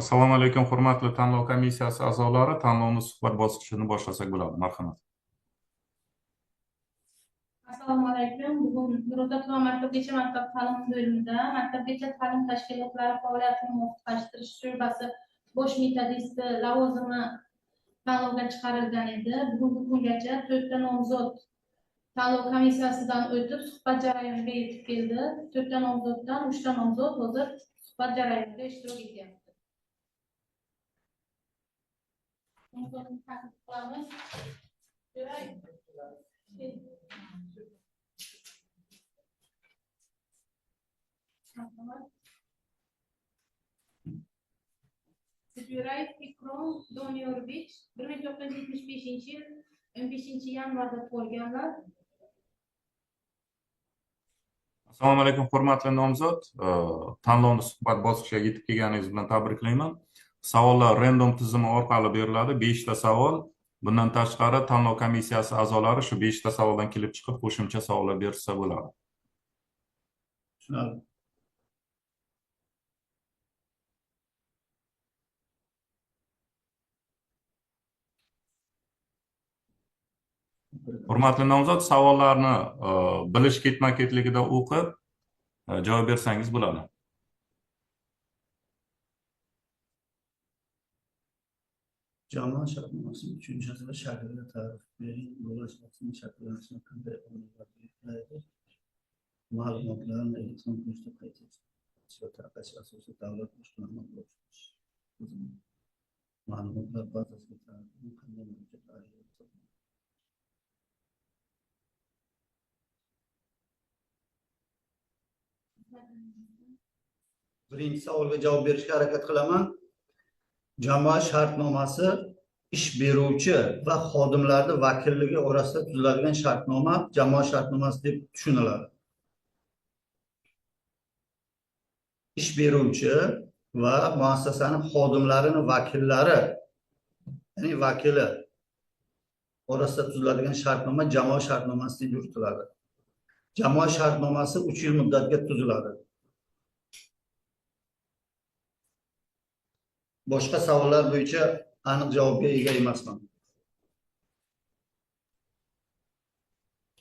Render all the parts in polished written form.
Assalomu alaykum, hurmatli tanlov komissiyasi a'zolari. Tanlovni suhbat bosqichini boshlasak bo'ladi. Marhamat. Assalomu alaykum. Bugun Nurobod tuman maktabgacha maktab ta'lim bo'limida maktabgacha ta'lim tashkilotlari faoliyatini muvofiqlashtirish shu'basi bosh metodisti lavozimi tanlovga chiqarilgan edi. Bugungi kungacha 4 ta nomzod tanlov komissiyasidan o'tib suhbat jarayoniga yetib keldi. 4 ta nomzoddan 3 ta nomzod hozir suhbat jarayonida ishtirok etyapti. Nomzodni taklif qilamiz. Jo'rayev Ikrom Doniyorovich 1975-yil 15-yanvarda tug'ilganlar. Assalomu alaykum, hurmatli nomzod. Tanlovni suhbat bosqichiga yetib kelganingiz bilan tabriklayman. Savollar random tizimi orqali beriladi. 5 ta savol. Bundan tashqari tanlov komissiyasi a'zolari shu 5 ta savoldan kelib chiqib qo'shimcha savollar bersa bo'ladi. Tushunarli. Hurmatli nomzod, savollarni bilish ketma-ketligida o'qib javob bersangiz bo'ladi. Jamoat shartnomasining tushunchasi va shaklini ta'rif bering. Bola shaxsining shakllanishini qanday omillar belgilaydi? Ma'lumotlarni elektron ko'rinishda qayta ishlash va tarqatish asosida davlat boshqarma amalga oshirish tizimi. Ma'lumotlar bazasiga ta'rifini qanday murojaat hisoblanadi? Birinchi savolga javob berishga harakat qilaman. Jamoat shartnomasi ish beruvchi va xodimlarning vakilligi orasida tuziladigan shartnoma jamoat shartnomasi deb tushuniladi. Ish beruvchi va muassasaning xodimlarining vakillari, ya'ni vakili orasida tuziladigan shartnoma jamoat shartnomasi deb yuritiladi. Jamoat shartnomasi 3 yil muddatga tuziladi. Boshqa savollar bo'yicha aniq javobga ega emasman.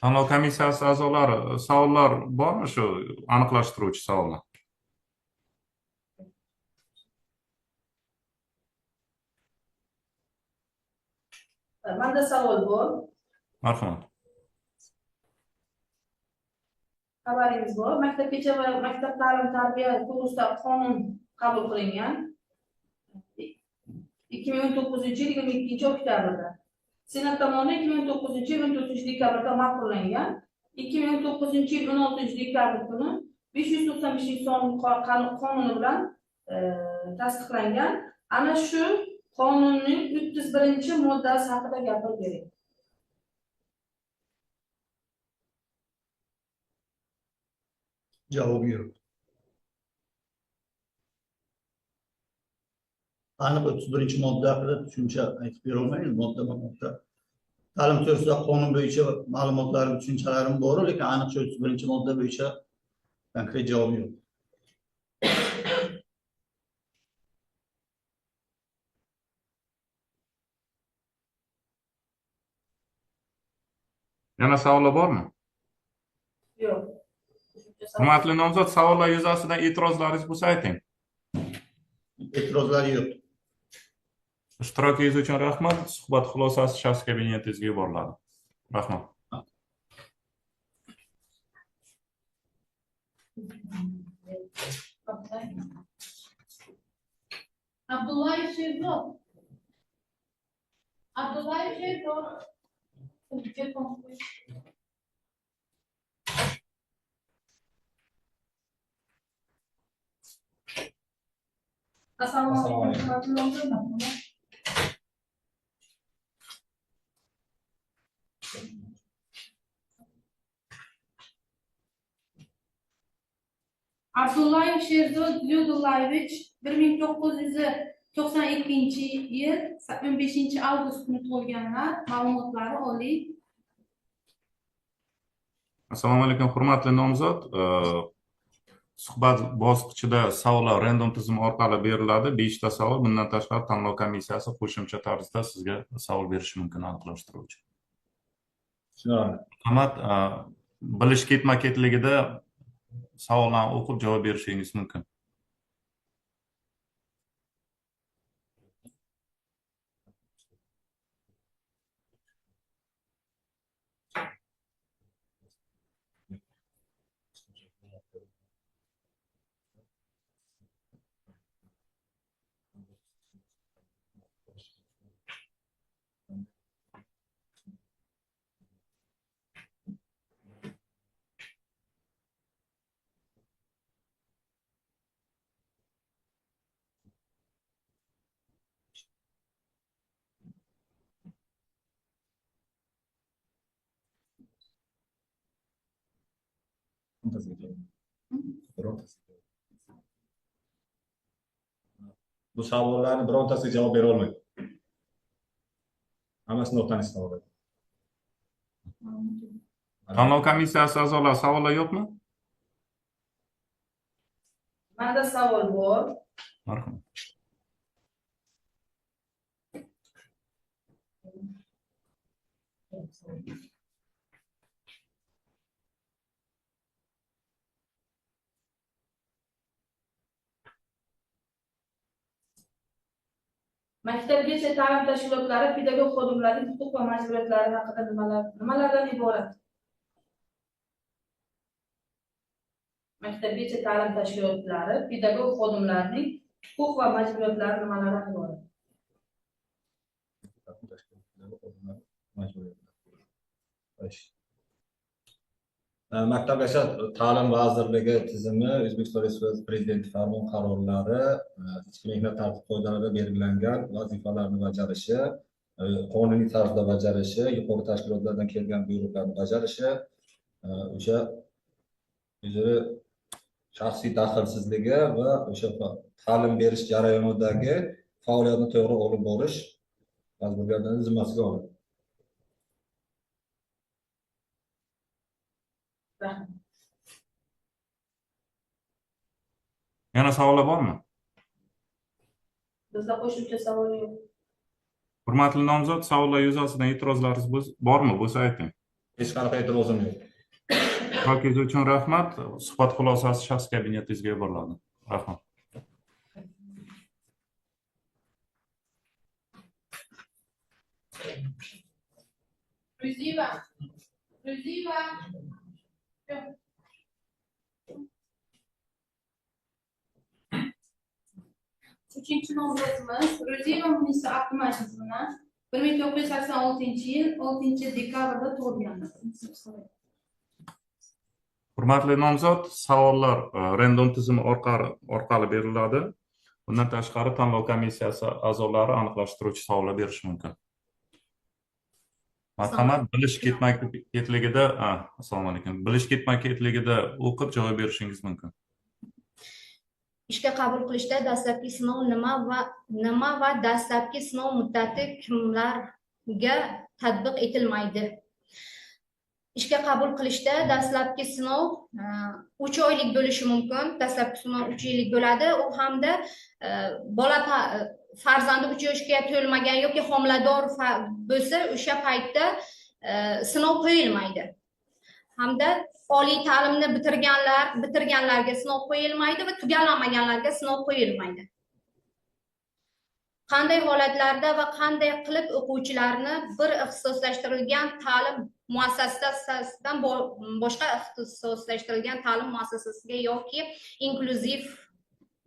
Tanlov komissiyasi a'zolari, savollar bormi shu aniqlashtiruvchi savollar? Menda savol bor. Marhamat. Xabaringiz bor. Maktabgacha va maktab ta'lim tarbiya to'g'risida qonun qabul qilingan. 2019-yil 22 oktyabrda. Senat tomonidan 2019-yil 14 dekabrda ma'qullangan. 2019-yil 16 dekabr kuni 595-sonli qonuni bilan tasdiqlangan. Ana shu qonunning 31-moddasi haqida gapirib bering. Javob yo'q. Aniq 31-modda haqida tushuncha aytib bera olmayman, moddama-modda. Ta'lim to'g'risida qonun bo'yicha ma'lumotlarim, tushunchalarim bor, lekin aniq shu 31-modda bo'yicha konkret javob yo'q. Yana savollar bormi? Yo'q. Hurmatli nomzod, savollar yuzasidan e'tirozlaringiz bo'lsa ayting. E'tirozlar yo'q. Ishtirokingiz uchun rahmat. Suhbat xulosasi shaxs kabinetingizga yuboriladi. Rahmat. Abdullayev Sherzod. Abdullayev Sherzod. Telefon qo'y. Assalomu alaykum. Hurmatli nomzod. Marhamat. Abdullayev Sherzod Ziyodullayevich 1992-yil 15 avgust kuni tug'ilganlar. Ma'lumotlari oliy. Assalomu alaykum, hurmatli nomzod. Suhbat bosqichida savollar random tizim orqali beriladi. 5 ta savol. Bundan tashqari tanlov komissiyasi qo'shimcha tarzda sizga savol berishi mumkin aniqlashtiruvchi. Tushunarli. Marhamat, bilish ketma-ketligida savollarni o'qib javob berishingiz mumkin. Bu savollarni birontasiga javob bera olmayman. Hammasi notanish savollar. Tanlov komissiyasi a'zolari, savollar yo'qmi? Menda savol bor. Marhamat. Maktabgacha ta'lim tashkilotlari pedagog xodimlarining huquq va majburiyatlari haqida nimalardan iborat? Maktabgacha ta'lim tashkilotlari pedagog xodimlarining huquq va majburiyatlari nimalardan iborat? Maktabgacha ta'lim vazirligi tizimi O'zbekiston Respublikasi Prezidenti farmon qarorlari, ichki mehnat tartib qoidalarida belgilangan vazifalarni bajarishi, qonuniy tarzda bajarishi, yuqori tashkilotlardan kelgan buyruqlarni bajarishi, o'sha o'zini shaxsiy daxlsizligi va o'sha ta'lim berish jarayonidagi faoliyatni to'g'ri olib borish majburiyatini zimmasiga oladi. Yana savollar bormi? Bizda qo'shimcha savol yo'q. Hurmatli nomzod, savollar yuzasidan e'tirozlaringiz bormi? Bo'lsa ayting. Hech qanaqa e'tirozim yo'q. Ishtirokingiz uchun rahmat. Suhbat xulosasi shaxs kabinetingizga yuboriladi. Rahmat. Ruziva. Ruziva. Uchinchi nomzodimiz Ruzieva Munisa Abdumajidovna 1986-yil 6-dekabrda tug'ilganlar. Hurmatli nomzod, savollar random tizimi orqali beriladi. Bundan tashqari tanlov komissiyasi a'zolari aniqlashtiruvchi savollar berishi mumkin. Marhamat, bilish ketma-ketligida, assalomu alaykum. Bilish ketma-ketligida o'qib javob berishingiz mumkin. Ishga qabul qilishda dastlabki sinov nima va dastlabki sinov muddati kimlarga tatbiq etilmaydi? Ishga qabul qilishda dastlabki sinov 3 oylik bo'lishi mumkin. Dastlabki sinov 3 yillik bo'ladi. U hamda bola farzandi 3 yoshga to'lmagan yoki homilador bo'lsa, o'sha paytda sinov qo'yilmaydi. Hamda oliy ta'limni bitirganlarga sinov qo'yilmaydi va tugallamaganlarga sinov qo'yilmaydi. Qanday holatlarda va qanday qilib o'quvchilarni bir ixtisoslashtirilgan ta'lim muassasasidan boshqa ixtisoslashtirilgan ta'lim muassasasiga yoki inklyuziv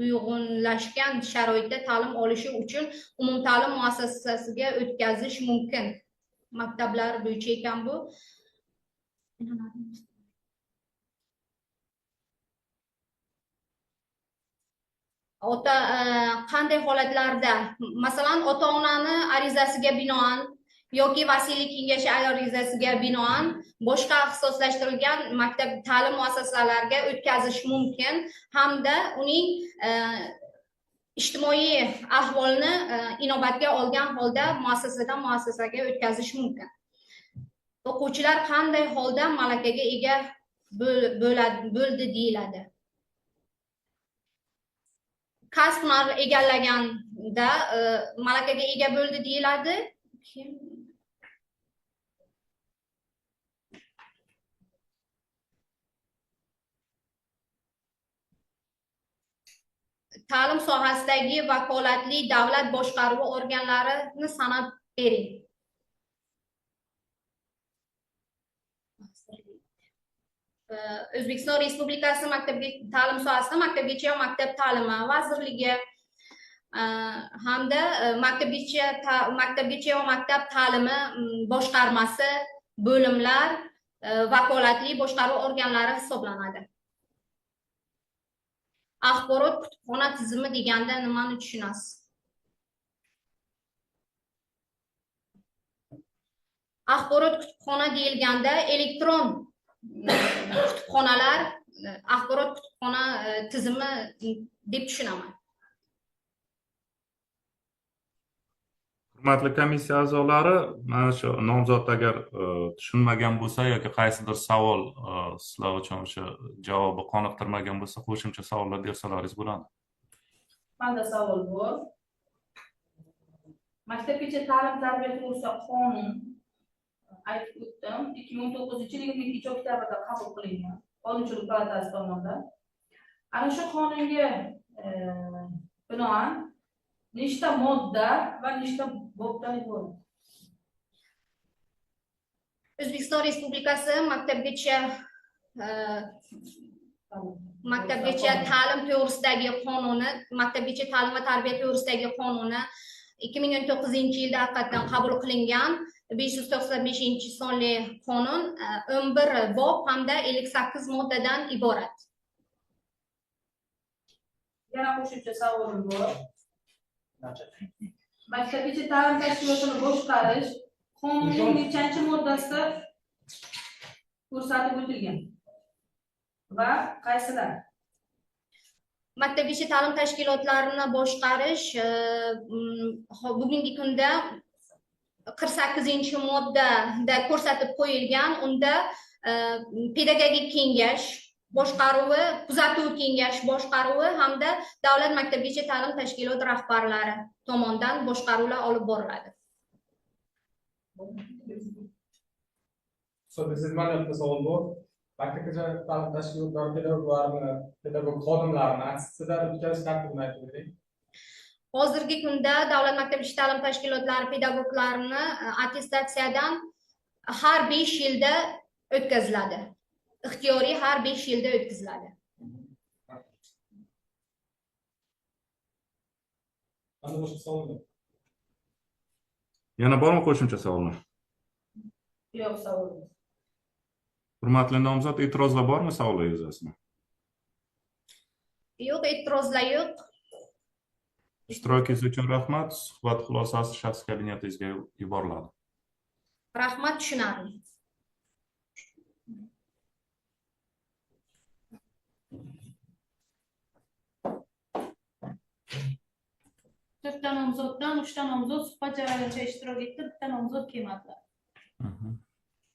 uyg'unlashgan sharoitda ta'lim olishi uchun umumta'lim muassasasiga o'tkazish mumkin? Maktablar bo'yicha ekan bu. Ota qanday holatlarda, masalan, ota-onani arizasiga binoan yoki vasiylik kengashi arizasiga binoan boshqa ixtisoslashtirilgan maktab ta'lim muassasalariga o'tkazish mumkin hamda uning ijtimoiy ahvolni inobatga olgan holda muassasadan muassasaga o'tkazish mumkin. O'quvchilar qanday holda malakaga ega bo'ldi deyiladi? Kasb hunar egallaganda malakaga ega bo'ldi deyiladi. Ta'lim sohasidagi vakolatli davlat boshqaruvi organlarini sanab bering. O'zbekiston Respublikasi maktabga ta'lim sohasida maktabgacha va maktab ta'limi vazirligi hamda maktabgacha va maktab ta'limi boshqarmasi bo'limlar vakolatli boshqaruv organlari hisoblanadi. Axborot kutubxona tizimi deganda nimani tushunasiz? Axborot kutubxona deyilganda elektron kutubxonalar, axborot kutubxona tizimi deb tushunaman. Hurmatli komissiya a'zolari, mana shu nomzod agar tushunmagan bo'lsa yoki qaysidir savol sizlar uchun o'sha javobi qoniqtirmagan bo'lsa, qo'shimcha savollar bersalaringiz bo'ladi. Menda savol bor. Maktabgacha ta'lim tarbiya to'g'risida qonun aytib o'tdim. 2019-yil 22 oktyabrda qabul qilingan Qonunchilik palatasi tomonidan. Ana shu qonunga binoan nechta modda va nechta bobdan iborat? O'zbekiston Respublikasi maktabgacha ta'lim to'g'risidagi qonuni, maktabgacha ta'lim va tarbiya to'g'risidagi qonuni 2019-yilda haqiqatan qabul qilingan 595 sonli qonun 11 bob hamda 58 moddadan iborat. Yana qo'shimcha savolim bor. Maktabgacha ta'lim tashkilotini boshqarish qonunning nechanchi moddasida ko'rsatib o'tilgan va qaysilar? Maktabgacha ta'lim tashkilotlarini boshqarish bugungi kunda 48-moddada ko'rsatib qo'yilgan. Unda pedagogik kengash boshqaruvi, kuzatuv kengash boshqaruvi hamda davlat maktabgacha ta'lim tashkiloti rahbarlari tomonidan boshqaruvlar olib boriladi. Siz, manda bitta savol bor. Maktabgacha ta'lim tashkilotlari pedagoglarini, pedagog xodimlarini attestatsiyadan o'tkazish tartibini aytib bering. Hozirgi kunda davlat maktabgacha ta'lim tashkilotlari pedagoglarini attestatsiyadan har 5 yilda o'tkaziladi. Ixtiyoriy har 5 yilda o'tkaziladi. Manda boshqa savol yo'q. Yana bormi qo'shimcha savollar? Yo'q, savol yo'q. Hurmatli nomzod, e'tirozlar bormi savollar yuzasidan? Yo'q, e'tirozlar yo'q. Ishtirokingiz uchun rahmat. Suhbat xulosasi shaxsiy kabinetingizga yuboriladi. Rahmat, tushunarli. To'rtta nomzoddan uchta nomzod suhbat jarayonida ishtirok etdi, bitta nomzod kelmadilar.